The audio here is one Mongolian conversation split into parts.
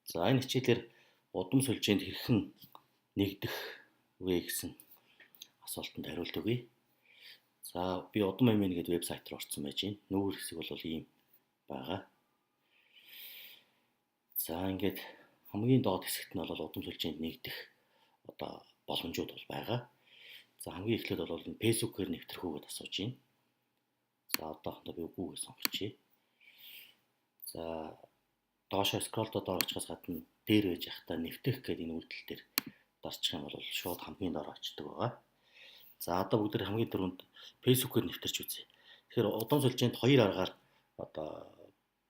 За, энэ хичээлээр удам сүлжээнд хэрхэн нэгдэх вэ гэсэн асуултанд хариулт өгье. За, би Удам MN гэдэг вебсайт руу орсон байж байна. Нүүр хэсэг бол ийм байгаа. За, ингээд хамгийн доод хэсэгт нь бол удам сүлжээнд нэгдэх одоо боломжууд бол байгаа. За, хамгийн эхлээд бол энэ Facebook-ээр нэвтрэх үү гэдээ асууж байна. За, одоохондоо би үгүй гэж сонгочихъя. За, доошоо scroll-доо доор очихоос гадна дээр байж байхдаа нэвтрэх гэдэг энэ үйлдэл дээр дарчих юм бол шууд хамгийн доор очдог байгаа. За, одоо бүгд хамгийн түрүүнд Facebook-ээр нэвтэрч үзье. Тэгэхээр удам сүлжээнд хоёр аргаар одоо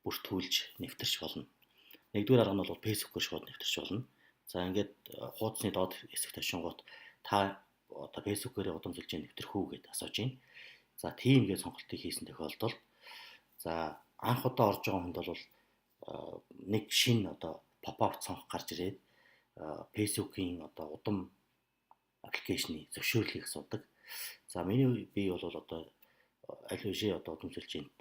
бүртгүүлж нэвтэрч болно. Нэгдүгээр арга нь бол Facebook-ээр шууд нэвтэрч болно. За, ингээд хуудасны доод хэсэгт очингуут та одоо Facebook-ээр удам сүлжээнд нэвтрэх үү гэдээ асууж байна. За, тийм гэж сонголтыг хийсэн тохиолдолд за анх удаа орж байгаа хүнд бол нэг шинэ одоо pop-up цонх гарч ирээд Facebook-ийн одоо удам application-ы зөвшөөрлийг асуудаг. За, миний би бол одоо аль хэдийн одоо удам сүлжээнд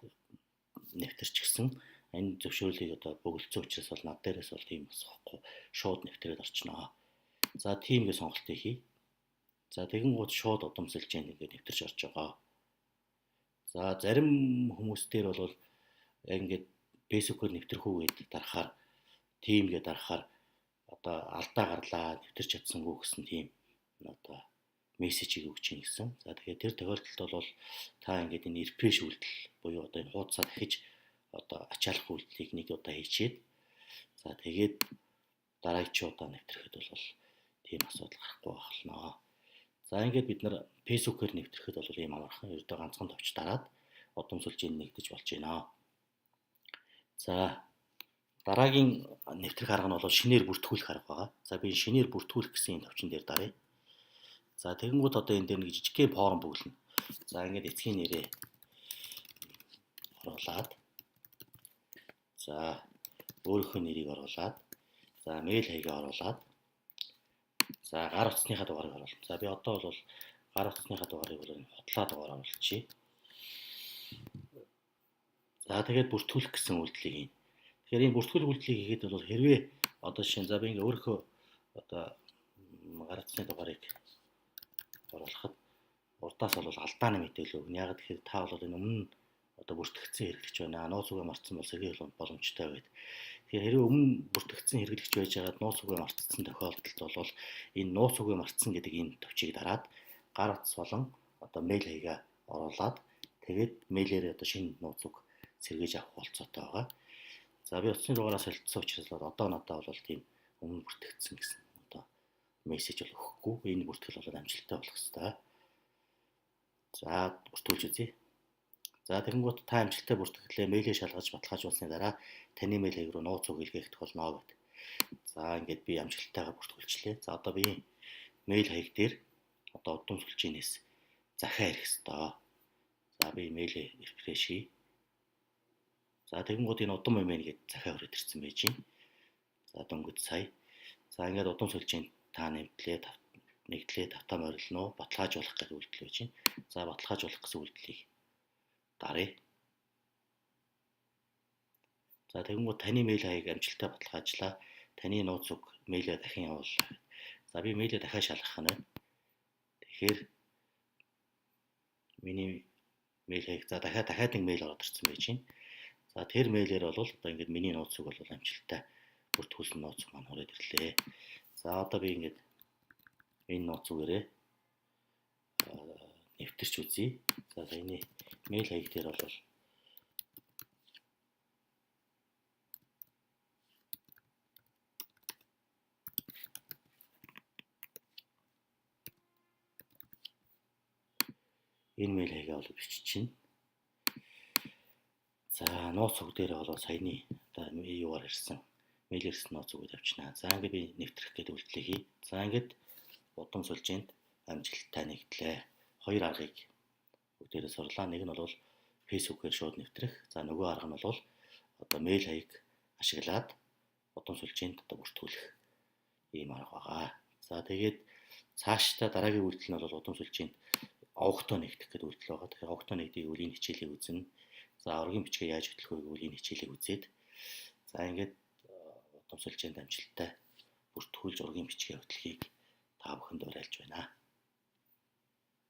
нэвтэрч гисэн энэ зөвшөөрлийг одоо бөглөцсөн учраас бол над дээрээс бол тийм асуухгүй шууд нэвтрээд орчихноо. За, тийм гэж сонголтыг хий. За, тэгэнгүүт шууд удам сүлжээнд ингээд нэвтэрч орж байгаа. За, зарим хүмүүс дээр бол яг ингээд Facebook-оор нэвтрэх үү гэдээ дарахаар, тийм гэж дарахаар одоо алдаа гарлаа, нэвтэрч чадсангүй гэсэн тийм одоо мессежийг өгч юм гэсэн. За, тэгэхээр тэр тохиолдолд бол та ингээд энэ refresh үйлдэл буюу одоо энэ хуудасаа дахиж одоо ачаалах үйлдэлийг нэг удаа хийчихэд, за, тэгээд дараагийн удаа нэвтрэхэд бол тийм асуудал гарахгүй байх болно. За, ингээд бид нар Facebook-оор нэвтрэхэд бол ийм амархан ердөө ганцхан товч дараад удам сүлжээнд нэгдэж болж байна. За, дараагийн нэвтрэх арга нь бол шинээр бүртгүүлэх арга байгаа. За, би шинээр бүртгүүлэх гэсэн энэ товчон дээр даръя. За, тэгэнгүүт одоо энэ дээр нэг жижигхэн form бөглөнө. За, ингээд эцгийн нэрээ оруулаад, за, өөрийнхөө нэрийг оруулаад, за, мэйл хаягаа оруулаад, за, гар утасныхаа дугаарыг оруулна. За, би одоо бол гар утасныхаа дугаарыг бол худлаа дугаар оруулчихъя. За, тэгээд бүртгүүлэх гэсэн үйлдэлийг хийн. Тэгэхээр энэ бүртгүүлэх үйлдэлийг хийхэд бол хэрвээ одоо жишээ нь, за, би ингээ өөрийнхөө одоо гар утасны дугаарыг оруулахад урдаас бол алдааны мэдээлэл өгнө. Яг тэгэхээр та бол энэ өмнө одоо бүртгэгдсэн хэрэглэгч байна. Нууц үгээ мартсан бол сэргээх боломжтой гэдэг. Тэгэхээр хэрвээ өмнө бүртгэгдсэн хэрэглэгч байж байгаад нууц үгээ мартсан тохиолдолд бол энэ нууц үгээ мартсан гэдэг энэ товчийг дараад гар утас болон одоо мэйл хаягаа оруулаад тэгээд мэйлээрээ одоо шинэ нууц үг сэргээж авах болцоотой байгаа. За, би утасны дугаараас солилцсон учраас одоо надад бол тийм өмнө бүртгэгдсэн гэсэн одоо мессеж бол өгөхгүй. Энэ бүртгэл бол амжилттай болох ёстой. За, бүртгүүлж үзье. За, тэгэнгүүт та амжилттай бүртгэлээ, мэйлээ шалгаж баталгаажуулсны дараа таны мэйл хаяг руу нууц үг илгээгдэх болно гэдэг. За, ингээд би амжилттайгаар бүртгүүлчлээ. За, одоо би мэйл хаяг дээр одоо удам сүлжээнээс захиа ирэх ёстой. За, би мэйлээ refresh хий. За, тэгэнгүүт энэ удам юм гээд захиа хүрээд ирсэн байж байна. За, дөнгөж сая. За, ингээд удам сүлжээнд та нэмтлээ нэгдлээ тавтаа морилно уу, баталгаажуулах гэдэг үйлдэл байж байна. За, баталгаажуулах гэсэн үйлдэлийг даръя. За, тэгэнгүүт таны мэйл хаяг амжилттай баталгаажлаа. Таны нууц үг мэйлээ дахин явууллаа. За, би мэйлээ дахиад шалгах нь байна. Тэгэхээр миний мэйл хаяг, за, дахиад нэг мэйл ороод ирсэн байж байна. За, тэр мэйлээр бол одоо ингээд миний нууц үг бол амжилттай бүртгүүлсэн нууц маань хүрээд ирлээ. За, одоо би ингээд энэ нууц үгээрээ нэвтэрч үзье. За, саяны мэйл хаяг дээр бол энэ мэйл хаягаа бол бичиж чинь. За, нууц үг дээр бол саяны одоо юугаар ирсэн мэйл ирсэн нууц үгийг тавьчихна. За, ингээд би нэвтрэх гэдэг үйлдэлийг хий. За, ингээд удам сүлжээнд амжилттай нэгдлээ. Хоёр аргыг бүгдээрээ сурлаа. Нэг нь бол Facebook-ээр шууд нэвтрэх. За, нөгөө арга нь бол одоо мэйл хаяг ашиглаад удам сүлжээнд одоо бүртгүүлэх ийм арга байгаа. За, тэгээд цаашдаа дараагийн үйлдэл нь бол удам сүлжээнд овогтоо нэгдэх гэдэг үйлдэл байгаа. Тэгэхээр овогтоо нэгдгийг үйл энэ хичээлийг үзнэ. За, оргийн бичгээ яаж хөтлөх вэ гэвэл энэ хичээлийг үзээд, за, ингээд Удам сүлжээнд амжилттай бүртгүүлж ургийн бичгийн хөтлөхийг та бүхэнд уриалж байна.